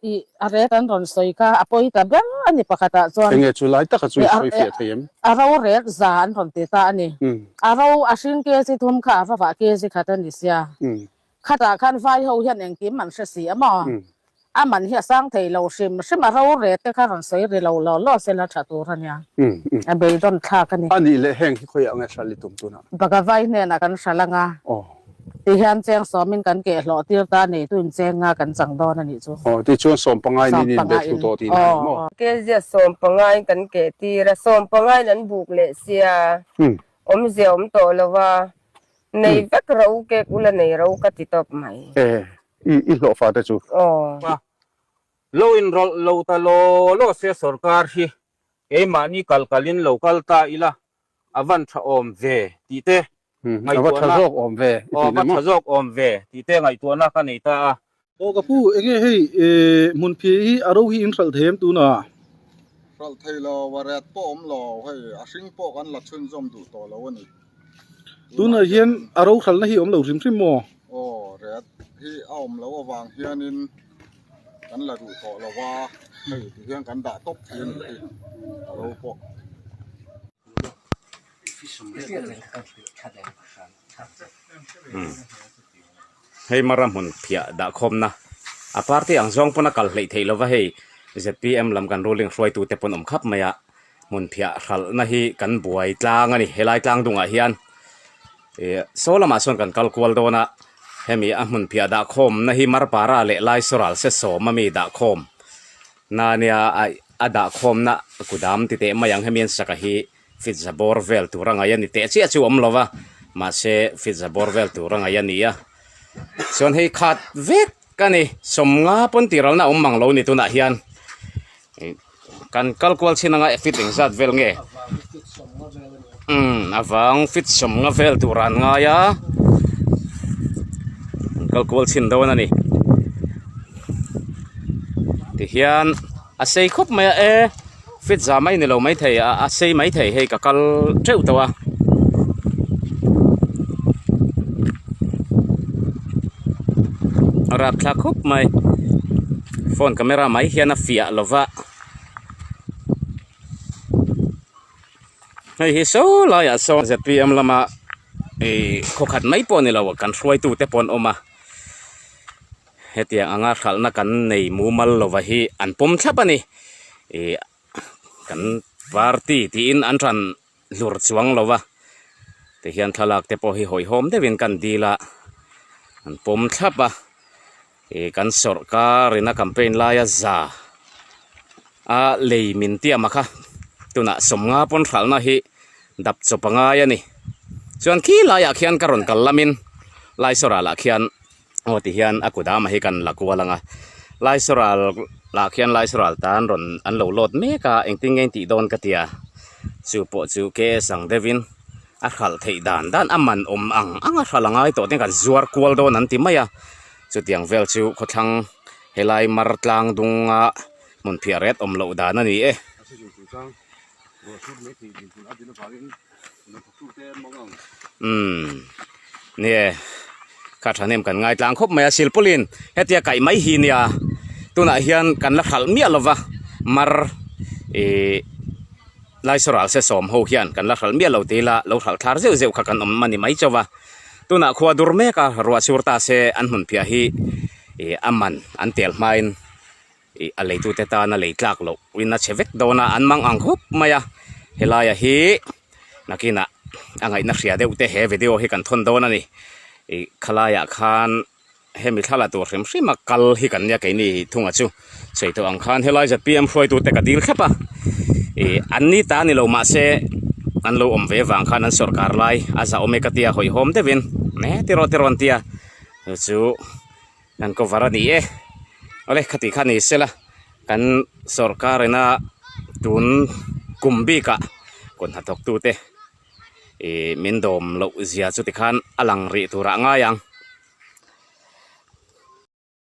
I a ret an rawn sawi kha a pawi ta ber a ni pakhatah chuan. Enge chu lai taka chu i sawi fiah thei em? A ro ret za an rawn ti ta a ni. A ro a hring kg thum kha a vavah kg khat a ni sia. Khatah khan vai ho hian engkim an hre si a maw? A man hi a sang thei lo hrim hrim a ro ret te kha rawn sawi ri lo law law sela tha tur a nia. A beidawn thlak a ni. A nih leh heng hi khawiah nge hral i tum tunah? Baka vai hnenah kan hral anga. Tihian cheng sawmin kan keh hlawh tir ta neitu in cheng nga kan chang dawn a nih chu. Aw, tichuan sawm pangai nin in be thlu tawh tih na ni maw? Kezia sawm pangain kan keh tir a, sawm pangain an buk leh sia, awmzia awm tawh lo a, nei vek ro kek ula nei ro ka ti tawp mai. E, i hlawh fa te chu. Aw. Lo inrawlh lo ta law law se sorkar hi keimahni kal kalin lo kal ta ila a van tha awm ve tih te A va tha zawk awm ve i tih na maw? A va tha zawk awm ve tih te ngaihtuahna ka nei ta a. Aw ka pu, enge hei hmunphiah hi a ro hi in hralh thei em tunah? Hralh thei lo, a ret pawh awm lo, hei a hring pawh kan la chhunzawm duh tawh lo a ni. Tunah hian a ro hralhna hi awm lo hrim hrim maw? Aw, ret hi a awm loh avang hianin kan la duh tawh lo a, hei tihian kan dah tawp thei a ni hi a ro pawh. Hei mara hmun phiah dah khawmna a party ang zawng pawn a kal hleih theih lova hei zpm lam kan ruling hruaitu te pawn awm khap mai a hmun phiah hralhna hi kan buai tlang a ni helai tlang dungah hian ih saw lamah sawn kan kal kual dawn a hemi a hmun phiah dah khawmna hi marpara leh laisoral se sawm ami dah khawm na nia a dah khawmna kudam ti teh mai ang hemi an saka hi fit za bawr vel tur a ngaih a ni teh chiah chu a awm lo va mahse fit za bawr vel tur a ngaih a ni a chuan hei khat vek a ni sawmnga pawn tih ralna a awm mang lo a ni tunah hian kan kal kual chin anga fit engzat vel nge umm a vang fit sawmnga vel tur an ngai a an kal kual chhin dawn a ni tihian a sei khawp mai a e fit za mai ni lo maithei a a sei maithei hei ka kal teuh tawh a. A rapthlak khawp mai phone camera mai hian a fiah lo va hei hi saw laiah sawn zpm lama ih khawkhat mai pawh ni lo kan hruaitu te pawh an awm a hetiang anga hralhna kan nei mumal lova hi an pawm thlap a ni ih kan party tiin an ran hlur chuang lo va tihian thlalak te pawh hi hawihhawm deuhin kan dil a an pawm thlap a ih kan sawrkar ina campaign laia za a lei min tiam a kha tunah sawmnga pawn hralhna hi dap chawp a ngai a ni chuan khi laiah khian ka rawn kal lamin Laisoral ah khian aw ti hian a kut ama hi kan la kual ang a Laisoral lah khian Laisoral tan rawn an lo load mek a engtin nge tih dawn ka tia chu pawh chu K_S ang deuhin a hralh theih dan dan a man awm ang ang a hralh a ngai tawh ten kan zuar kual dawn an ti mai a chutiang vel chu khawthlang helai mar tlang dunga hmun phiah ret awm loh dan a ni e. Umm nie kha thahnem kan ngai tlang khawp mai a silpawlin hetia kaih mai hi nia tunah hian kan la hralh miah lova mar ih Laisaral se sawm ho hian kan la hralh miah lo tih ila lo hralh thlar zeuh zeuh kha kan awm a ni mai chauh a tunah khua dur mek a ruah sur ta se an hmun phiah hi ih a man an tel hmain. Ih a leitute tana lei tlak loh in a chhe vek dawn a an mang ang khawp mai a helaia hi nakinah a ngaihna hria deuh te he video hi kan thawn dawn a ni ih khalaiah khan hemi thla la tur hrim hrim a kal hi kan nia keini thunga chu sawi tawh ang khan helai zpm hruaitute ka dil thlap a ih an ni ta ni lo mahse an lo awm ve vang khan an sawrkar lai a zahawm e ka tia hawihhawm deuhin e tiraw tiraw an tia chu chu. Kan cover a ni e. Awle khati kha ni sela kan sorkar ina tun kum bikah kut hnathawk tute ih min dawm loh zia chu tikhan a lang rih turah a ngai ang.